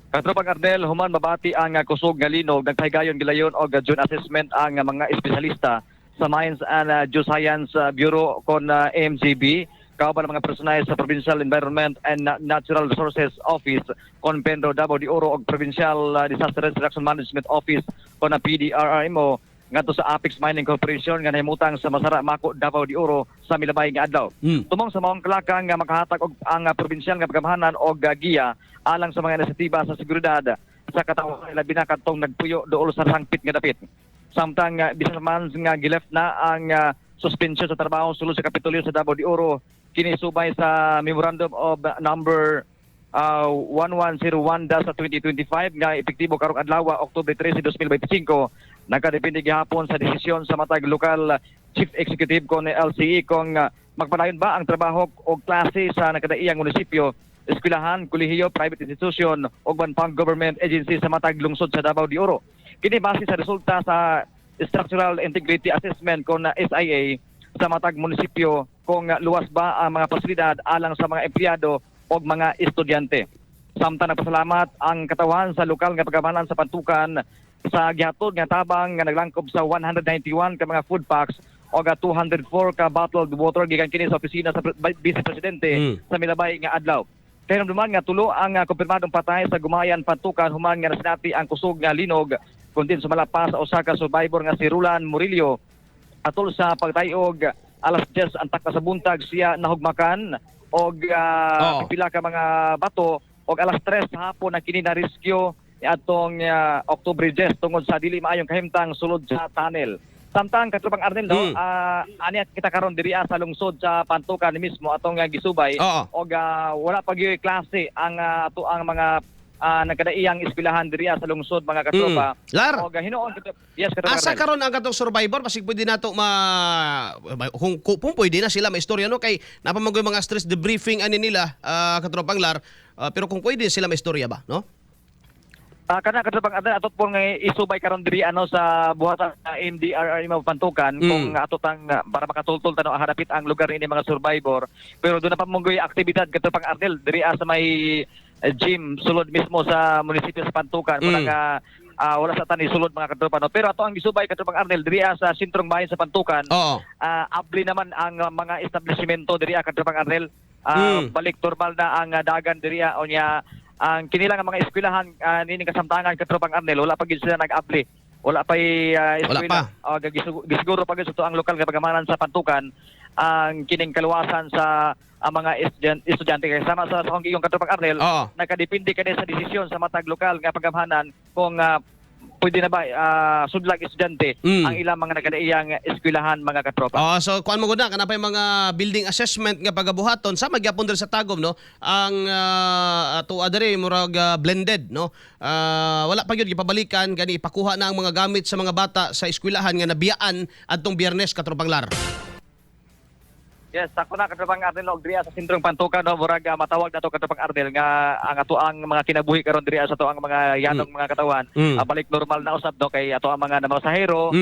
Katropang Arnel, human mabati ang kusog nga linog, nagpahigayon gilayon og joint assessment ang mga espesyalista sa Mines and Geoscience Bureau kon MGB kauban ang mga personnel sa Provincial Environment and Natural Resources Office kon Pedro Davao de Oro og Provincial Disaster Risk Reduction Management Office kon PDRRMO ngadto sa Apex Mining Corporation nga nahimutang sa Masara, Maco, Davao de Oro sa milabay nga adlaw. Tumong sa maong kalakang nga makahatag og ang probinsyal nga pagamahanan og giya alang sa mga inisyatiba sa seguridad sa katawhan, labi na kadtong nagpuyo duol sa sangpit nga dapit. Samtang bisan man nga gi-lift na ang suspension sa trabaho sulod sa Kapitolyo sa Davao de Oro, kini subay sa Memorandum of number 1101-2025 nga epektibo karong adlaw, Oktubre 13, 2025, nakadepende gihapon sa desisyon sa matag lokal chief executive kon LCE kung magpadayon ba ang trabaho o klase sa nakadaiyang munisipyo, eskwelahan, kolehiyo, private institution o pang government agency sa matag lungsod sa Davao de Oro. Kini base sa resulta sa Structural Integrity Assessment kon SIA sa matag munisipyo kung luwas ba ang mga pasilidad alang sa mga empleyado o mga estudyante. Samtang nagpasalamat ang katawan sa lokal nga pagkamanan sa Pantukan sa gihatod nga tabang nga naglangkob sa 191 ka mga food packs o 204 ka bottled water gikan kini sa opisina sa Vice Presidente sa milabay nga adlaw. Kahinumduman nga tulo ang kumpirmadong patay sa Gumayan, Pantukan human nga nasinati ang kusog nga linog, kundi sumala pa sa usa ka survivor nga si Rulan Murillo. Atol sa pagtayog alas 10 ang takna sa buntag siya nahugmakan og pipila ka mga bato og alas 3 sa hapon na kini na rescue atong Oktubre 10 tungod sa dili maayong kahimtang sulod sa tunnel. Samtang, katropang Arnel, no, aniya kita karon diri sa lungsod sa Pantukan mismo atong gisubay og wala pa gyud klase ang ato ang mga nagkadaiyang eskwelahan diri sa lungsod, mga katropa. Lar, Og hinuon yes, katropang asa Arnel. Karon ang katong survivor? Basig pwede nato ma kung pwede na sila maistorya, no, kay napamanggoy mga stress debriefing ani nila, katropang Lar, pero kung pwede sila maistorya ba, no? Kana, katropang Arnel, atot po nga isubay karon diri ano sa buhatan sa MDRR mga Pantukan kung ato tang para makatultol tano harapit ang lugar ini mga survivor, pero doon na pa monggoy aktibidad, katropang Arnel, diri sa may gym sulod mismo sa munisipyo sa Pantukan. Wala nga wala sa tani sulod, mga katropa, no? Pero ato ang gisubay, katropang Arnel, diri sa sentrong bayan sa Pantukan. Abli naman ang mga establishmento diri, katropang Arnel. Balik normal na ang dagan diri o nya ang kinilang ang mga eskwelahan nining kasamtangan, katropang Arnel, wala pa gyud sila nag-abli. Wala pa Wala eskwela. pa. Gisiguro pa gyud sa ang lokal nga pagamanan sa Pantukan ang kining kaluwasan sa ang mga estudyante. Kay sama sa akong giyong, katropang Arnel, nakadepende kani sa desisyon sa matag lokal nga pagamhanan kung pwede na ba sudlag estudyante ang ilang mga nagkadaiyang eskwelahan, mga katropa. Oh, so kuan mo gud na kana pa yung mga building assessment nga pagabuhaton sa magyapon diri sa Tagum, no. Ang ato diri murag blended, no. Wala pa gyud gipabalikan gani ipakuha na ang mga gamit sa mga bata sa eskwelahan nga nabiyaan adtong Biyernes, katropang Lar. Yes, sakto na, katropang Arnel, og diriya sa sentrong Pantukan, no, murag matawag nato, katropang Arnel, nga ang ato ang mga kinabuhi karon diriya sa ato ang mga yanong mga katawan balik normal na usab, no, kay ato ang mga namasahero,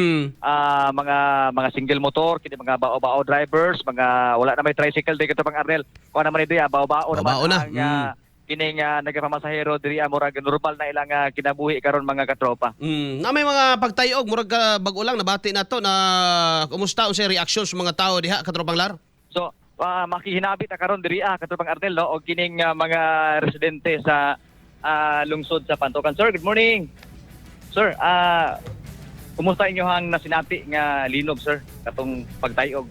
mga single motor kini, mga bao-bao drivers, mga wala na may tricycle di, katropang Arnel. Kuha naman diriya, bao-bao naman Bao-bao na. ang kining nagpamasahero diriya. Murag normal na ilang kinabuhi karon, mga katropa. Na may mga pagtayog murag ka bag-o lang nabati nato na kumusta unsay reaksyon sa mga tao diha, katropang Lar? So, makihinabit ta karon diri, katropang Arnel, no, og kining mga residente sa lungsod sa Pantukan. Sir, good morning. Sir, kumusta inyohang nasinati nga linog, sir, katong pagtayog?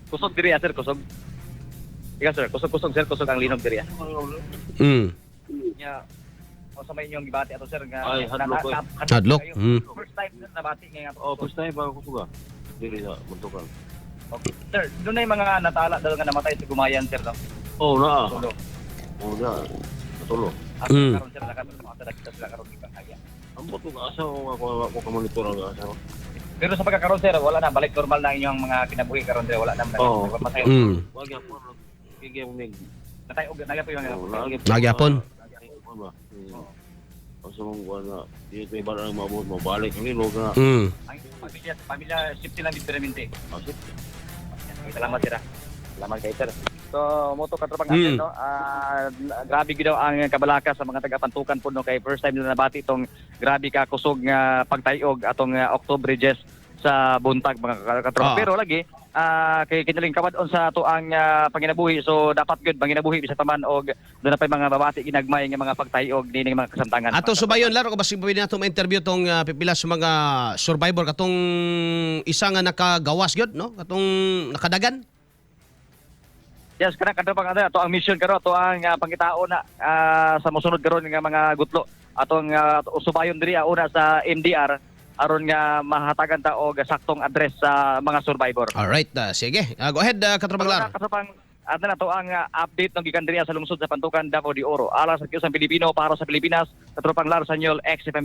Kusog diri, sir, kusog. Ika, sir, kusog kusog, sir, kusog ang linog diri. Nya o sa may inyong gibati ato, sir, nga Ay, hadlok ko eh. Hadlok. Kayo. First time, sir, nabati nga Oh, first time pa ako suga. Dili sa Pantukan. Okay. Sir, doon na yung mga natala daw nga namatay sa Gumayan, sir, no? Oh, naa. Tulo. Oh, na. Natulo. Asa karon, sir, nakita sila karon di ba kaya? Ambot ko asa ko ako ako ka monitor ang asa ko. Pero sa pagkakaroon, sir, wala na, balik normal na inyong mga kinabuhi karon dire, wala na Oo. matay. Wag gyapon. Kigay mig. Natay og naga po yung Oh, naa gyapon. Nagyapon. Ba? Asa mong kuha na di ko iba ang maabot mo balik ang ilog na. Ang pamilya, pamilya safety lang dito permanente. Asip. Okay, salamat, sir, ah. Salamat kay sir. So mao to, katropang Angel, no. Grabe gyud daw ang kabalaka sa mga taga-Pantukan po, no, kay first time nila nabati itong grabe ka kusog nga pagtayog atong Oktubre 10 sa buntag, mga katropa. Pero lagi kay kinaling kawad-on sa ato ang panginabuhi, so dapat gyud panginabuhi bisa pa man og doon na pay mga babati ginagmay nga mga pagtayog nining mga kasamtangan. Ato subayon laro ko basig pwede nato ma-interview tong pipila sa mga survivor, katong isa nga nakagawas gyud, no, katong nakadagan. Yes, kana, katropang ano, ato ang mission karon, ato ang pangitao na sa mosunod karon nga mga gutlo. Atong subayon diri una sa MDR aron nga mahatagan ta og saktong address sa mga survivor. Alright, sige. Go ahead, katropang Lar. Katropang ato na to ang update ng gikan diri sa lungsod sa Pantukan, Davao de Oro. Alas sa Pilipino para sa Pilipinas, katropang Lar Sanyol, XFM.